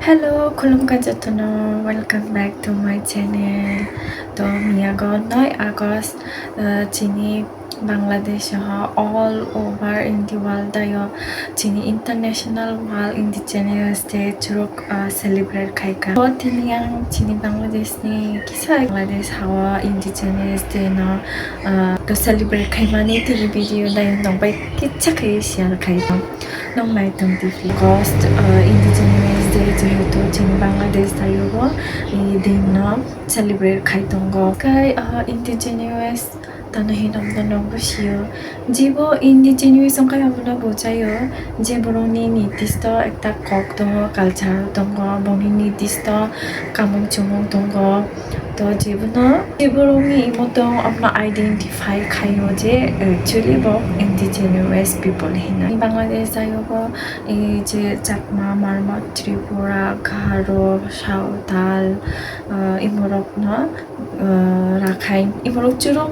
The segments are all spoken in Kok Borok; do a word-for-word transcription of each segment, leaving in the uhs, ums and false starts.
Hello, khulumkha jotono, welcome back to my channel. To miyago noi August, uh, chini Bangladesh ho all over in the world dayo chini International World Indigenous Day churuk, uh, celebrate khaikha. To tini ang chini Bangladesh ni kisa Bangladesh hao Indigenous Day no, uh, to celebrate khaimani tini video dayo nokbai kisa khai share khaikha. Nong nai tong T V. August, uh, Indigenous Day jehetu chini Bangladesh dayo bo, i din no celebrate khai tongo. Kai, uh, Indigenous tano hino no nokbo sio. Jibo Indigenous wngkha omono bujaio je borokni nirdisto ekta kok tongo, culture tongo, bongni nirdisto kamung chumung tongo. To jibono, je borokni imo tong omono identify khaio je actually bo Indigenous people hino. Bangladesh dayo bo, eh, je Chakma, Marmot, Tripura, Garo, Sawtal, uh, imorokno, uh, Rakhine, imorok churok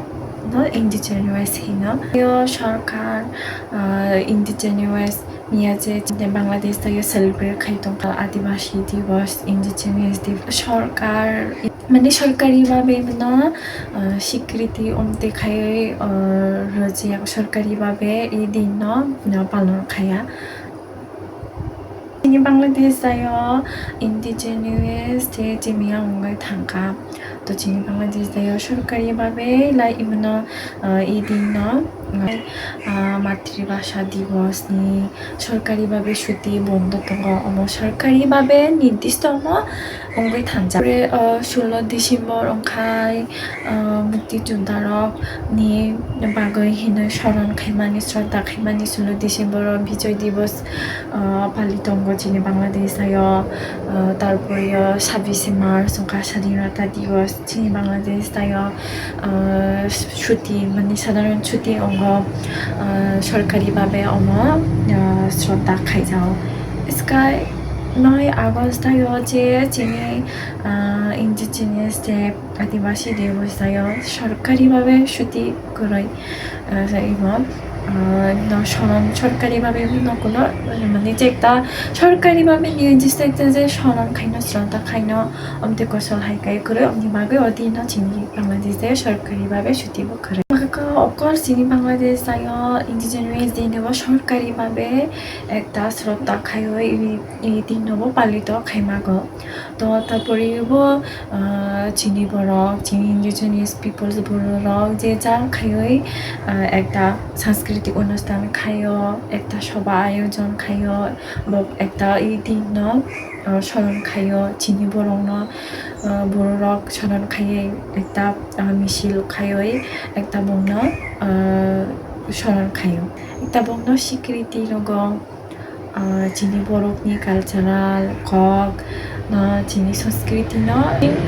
no Indigenous hino. Yo sorkar, uh, Indigenous miya je Bangladesh dayo celebrate khai tongkha Adibasi Divas, Indigenous Divas. Sorkar, mane sorkari babe no, uh, sikriti omte khai, uh, rwjak sorkari babe e din no, no palon khaya. Chini Bangladesh dayo Indigenous Day chimiya wngwi thangkha. To chini Bangladesh dayo sorkari babe lai imano, uh, i din no, uh, Matribhasha Divas ni sorkari babe chuti bondo tongo. Omo sorkari babe nirdisto omo wngwi thangjak. Pore, uh, sullo December wngkhai, uh, mukti judda rok ni bagwi hino soron khaimani, sroddha khaimani sullo December o Bijoy Divas, uh, pali tongo chini Bangladesh o, uh, tarpore o sabise March wngkha Sadhinota Divas chini Bangladesh o, uh, chuti mani sadharon chuti wngo, uh, sorkari babe omo, uh, sroddha khaijao. Iskai noi August o je chini, uh, Indigenous Day Adibasi Divas dayo sorkari babe chuti kwrwi, ah, sa imo, ah, no soron sorkari babe no kuno, mane je ekta sorkari babe ni jista ekta je soron khaino, sroddha khaino, omte kosol hai kai kwrwi, omni bagwi o din no chini Bangladesh dayo sorkari babe chuti bo kwrwi. Of course, chini Bangladesh dayo Indigenous Day no bo sorkari babe ekta sroddha khaiwi i, i din no bo palito khaimago. To, tarpore bo, ah, chini borok, chini indigenous peoples borok je ja khaiwi, ah, ekta sanskriti onusthan khaio, ekta soba ayojon khaio, bo ekta i din no, ah, soron khaio, chini borok no, ah, borok soron khaiwi ekta, ah, misil khaiwi ekta bongno, ah, soron khaio, ekta bongno sikriti rogo. Ah, chini borokni cultural kok no, chini sanskriti no,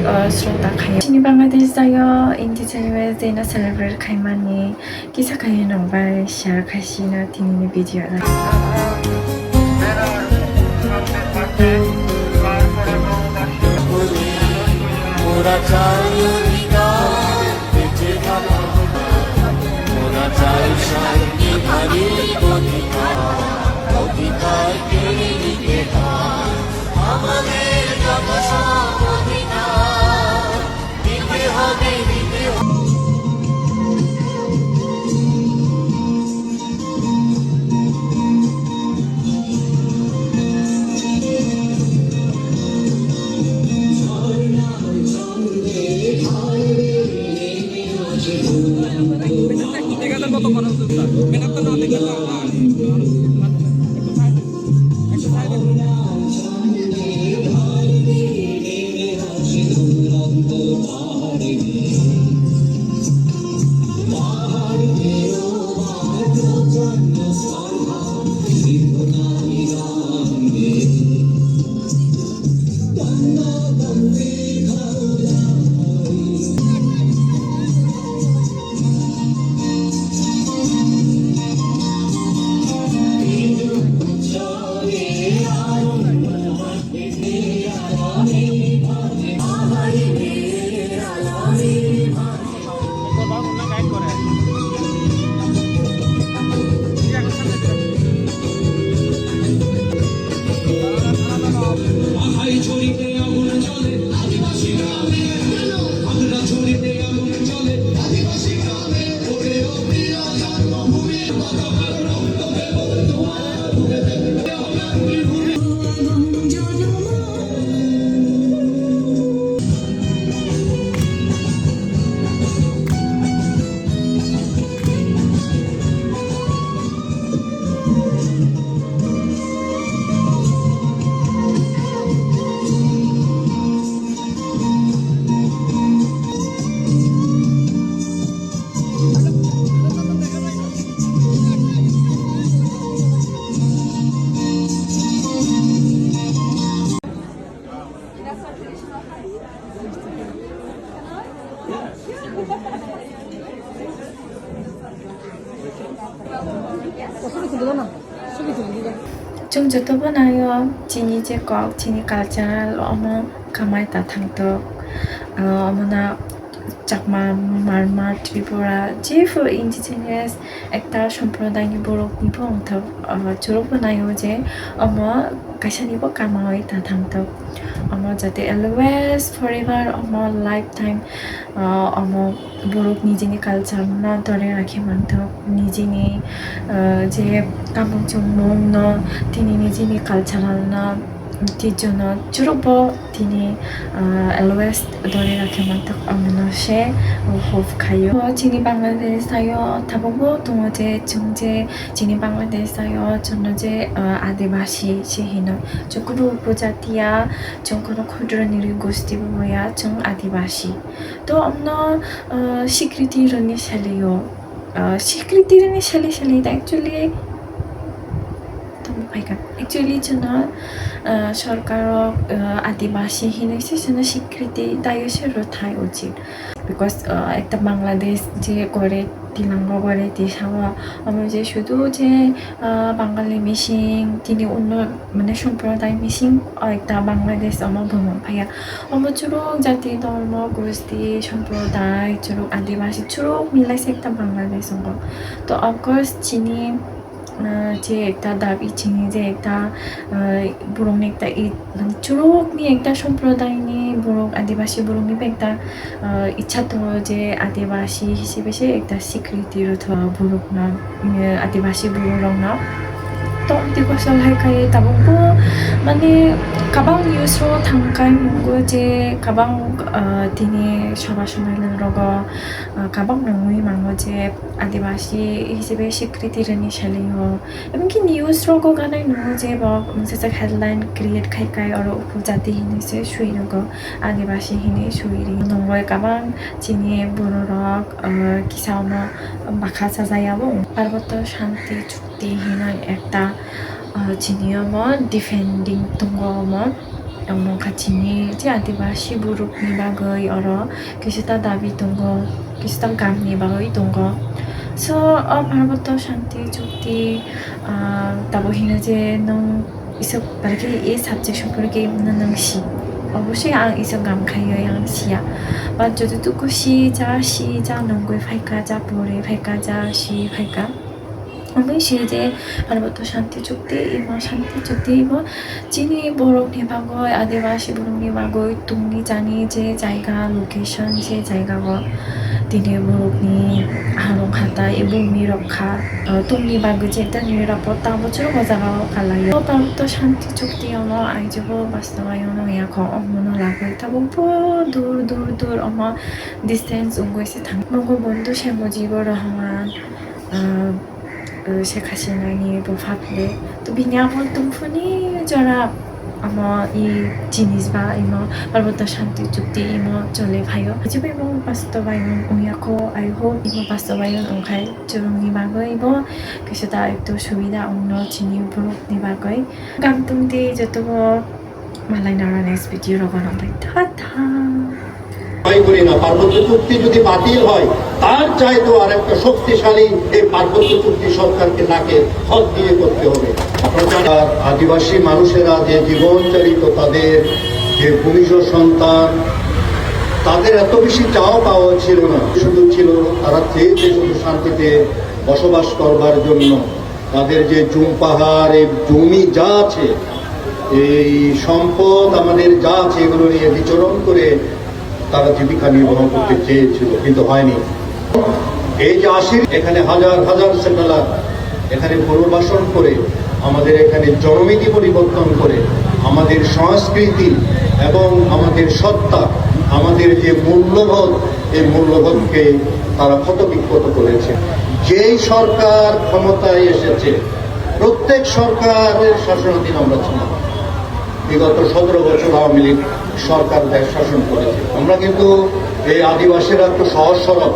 ah, sroddha khaio. Chini Bangladesh dayo Indigenous Day no celebrate khaimani kisa khaio nokbai share khaisino tinini video o. Chwng joto bo naio chini je kok, chini cultural omo kamai ta thangtok. Ah, omo na Chakma, Marma, Tripura, jephru indigenous ekta somprodaini borok ni bo wngthok, ah, churuk bo naio je omo kaisa ni bo kamaui ta thangtok. Omo jate always forever omo lifetime, ah, omo borok nijini culture no dore rakhi manthok, nijini, ah, je kamung chumung no tini nijini cultural no tijono churukbo tini, ah, always dori rakhe mantok, ang no se hope khaio. O chini Bangladesh ayo tabukbo tongo je, chwng je chini Bangladesh ayo chwngno je, ah, Adibasi se hino. Chwng kunu upojatiya, chwng kunu khudro niri gosti bo ya, chwng Adibasi. To amno, ah, sikriti rwni salio. Ah, sikriti rwni sali sali ta actually tamo phaikha. Actually, chwngno, ah, sorkaro, ah, Adibasi hinwi se chwngno sikriti dayo se rwthai uchit. Because, ah, ekta Bangladesh je gore, tilango gore, tisao, omo je sudu je, ah, Bangali mising, tini unno, mane, somproday mising, ah, ekta Bangladesh omo bumung phaiya. Omo churuk jati, dhormo, gusti, somproday, churuk Adibasi, churuk milai se ekta Bangladesh wngo. To, of course, chini, ah, je ekta dabi chini je ekta, ah, borokni ekta i, churukni ekta somprodaini borok, Adibasi borokni bo ekta, ah, ichha tongo je Adibasi hisebe se ekta sikriti rwthok borokno, eh, Adibasi bororokno. To, tei kosol hai khai tabukbo, mane, kabang news ro thangkai nungo je kabang, ah, tini soba somai rogo, ah, kabang nungwi mango je Adibasi hisebe sikriti rwni salio. Emki news rogo ganai nungo je bo mungsa headline create khai kai oro upujati hinwi se sui rogo, Adibasi hinwi sui ri. Nungoi kabang chini bororok, ah, kisa ono bakha sajaya bo. Parboto Shanti Chukti hinwi ekta, ah, chini omo defending tongo omo. Omo kha chini je Adibasi borokni bagwi oro kisa ta dabi tongo, kisa ta gamni bagwi tongo. So, o Parboto Shanti Chukti, ah, tabo hino je nwng isok barikhe e subject sompore khe nwng si. Obosoi ang isok gam khaiwi ang siya. But jototuku si ja, si ja nungwi phaikha, ja pore phaikha, ja si phaikha. Omo se je Parboto Shanti Chukti, imo Shanti Chukti imo chini borokni bagwi, Adibasi borokni bagwi tongni jani je jaiga, location, je jaiga o tini borokni harong hatai, bumni rok kha, ah, tongni bagwi je ekta nirapota bo chwrwng o jaga o kalaio. Parboto Shanti Chukti ono aijabo bastabayono yakho omono lagwi tabuk bo dur dur dur omo distance wngwi se thang. Nogo Bondhu Shyam Mujibur Rahman, ah, uh, Sheikh Hasina ni bupha phile. To bini amol tongphuni jora amo i jinis ba imo Parboto Shanti Chukti imo chole phaio. Jibai mo pasto bai mo ungya kho, I hope imo pasto bai ungkhai chwrwngni bagwi bo kisa ta ekto subida ungno chini borokni bagwi. Gam tongdi jotobo malai nara next video rogo nang bai. Tata. মনে করি না, পার্বত্য চুক্তি যদি বাতিল হয়, তার চাইতেও আর একটা শক্তিশালী এই পার্বত্য চুক্তি সরকারকে নাকে খত দিয়ে করতে হবে। আপনারা জানেন, আদিবাসী মানুষেরা যে জীবন চালিত, তাদের যে ভূমিজ সন্তান, তাদের এত বেশি চাওয়া পাওয়া ছিল না, শুধু ছিল তারা চেয়েছে শুধু শান্তিতে বসবাস করবার জন্য। তাদের যে জুম পাহাড়, এই জমি যা আছে, এই সম্পদ আমাদের যা আছে, এগুলো নিয়ে বিচরণ করে তারা জীবিকা নির্বাহ করতে চেয়েছিল, কিন্তু হয়নি। এই যে আশির এখানে হাজার হাজার সেটেলার এখানে পুনর্বাসন করে আমাদের এখানে জনমিতি পরিবর্তন করে আমাদের সংস্কৃতি এবং আমাদের সত্তা, আমাদের যে মূল্যবোধ, এই মূল্যবোধকে তারা ক্ষতবিক্ষত করেছে। যেই সরকার ক্ষমতায় এসেছে, প্রত্যেক সরকারের শাসনাধীন আমরা ছিলাম। বিগত সতেরো বছর আওয়ামী লীগ সরকার দেশ শাসন করেছে। আমরা কিন্তু এই আদিবাসীরা একটু সহজ সরল,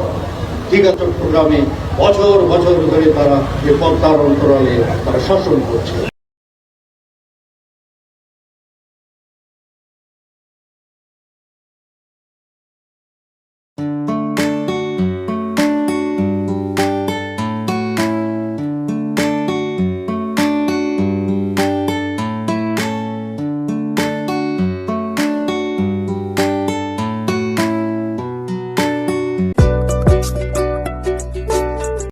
ঠিক আছে, চট্টগ্রামে বছর বছর ধরে তারা যে পদ্মার অন্তরালে তারা শাসন করছে।